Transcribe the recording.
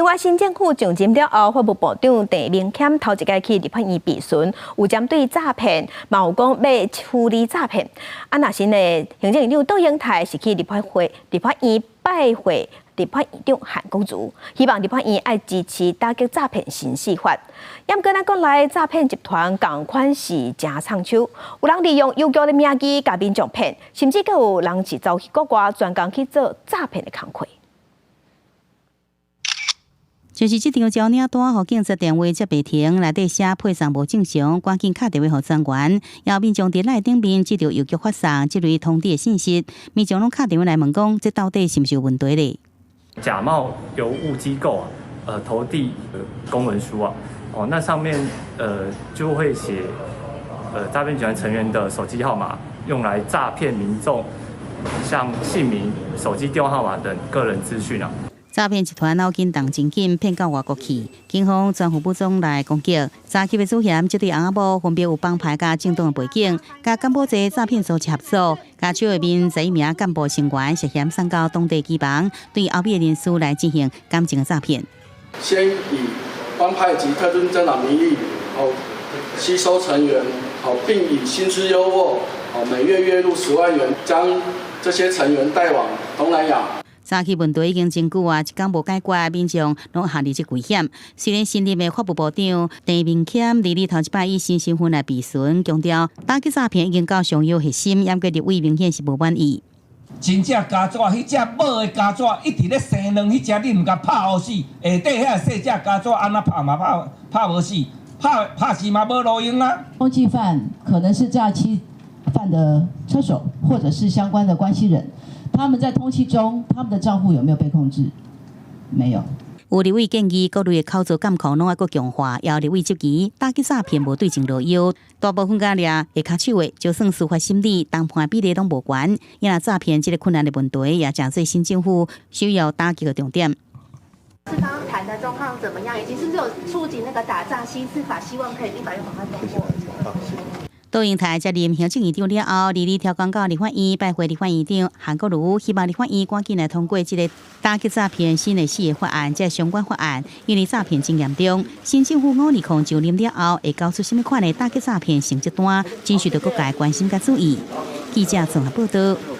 外，新政府上任了後，法務部長鄭明謙頭一擺去立法院備詢，有針對詐騙，嘛有講欲處理詐騙。啊，若新的行政院長卓榮泰是去立法會、立法院拜會立法院長韓國瑜，希望立法院愛支持打擊詐騙新四法。毋過咱國內詐騙集團仝款是誠創手，有人利用郵局的名義共民眾騙，甚至閣有人是走去國外專工去做詐騙的工課。就是這張招領單，予警察電話接袂停，內底寫配送無正常，趕緊敲電話予專員。有民眾佇 LINE 頂面接著郵局發送這類通知的信息，民眾攏敲電話來問講，這到底是毋是有問題咧？假冒郵務機構啊，投遞公文書啊，哦，那上面就會寫詐騙集團成員的手機號碼，用來詐騙民眾，像姓名、手機電話號碼等個人資訊啊。詐騙集團腦筋動真緊，騙到外國去。警方全副武裝來攻擊。早期的主嫌這對翁仔某分別有幫派佮政黨的背景，佮柬埔寨詐騙組織合作，共手下面11名幹部成員涉嫌送到當地機房，對歐美的人士來進行感情的詐騙。先以幫派及特徵政黨名義，哦，吸收成員，好，並以薪資優渥，好，每月月入10萬元，將這些成員帶往東南亞。早期問題已經真久啊，一工無解決，民眾攏陷佇這危險。雖然新任的法務部長鄭明謙佇咧頭一擺以新身份來備詢，強調打擊詐騙已經到上要核心，毋過立委明顯是無滿意。真正蚵仔，彼隻母的蚵仔一直咧生卵，彼隻你毋共拍予死，下底遐細隻蚵仔按怎拍嘛拍拍無死，拍拍死嘛無路用啊。通緝犯可能是詐欺犯的車手，或者是相關的關係人。他們在通緝中，他們的賬戶有沒有被控制？沒有。有立委建議，各類的口座監控攏愛閣強化，也有立委質疑打擊詐騙無對症落藥，大部分共掠下跤手的，就算司法審理，重判比例攏無懸。因為詐騙這個困難的問題，也成做新政府首要打擊的重點。是剛剛談的狀況怎麼樣？以及是不是有觸及那個打詐新四法，希望可以立法院趕快通過？卓榮泰接任行政院長了後，22挑工到立法院拜會立法院長韓國瑜，希望立法院趕緊來通過這個打擊詐騙新的四个法案，這相關法案，因為詐騙真嚴重。新政府520就任了後，會交出啥物款的打擊詐騙成績單，真受著各界關心佮注意。記者綜合報導。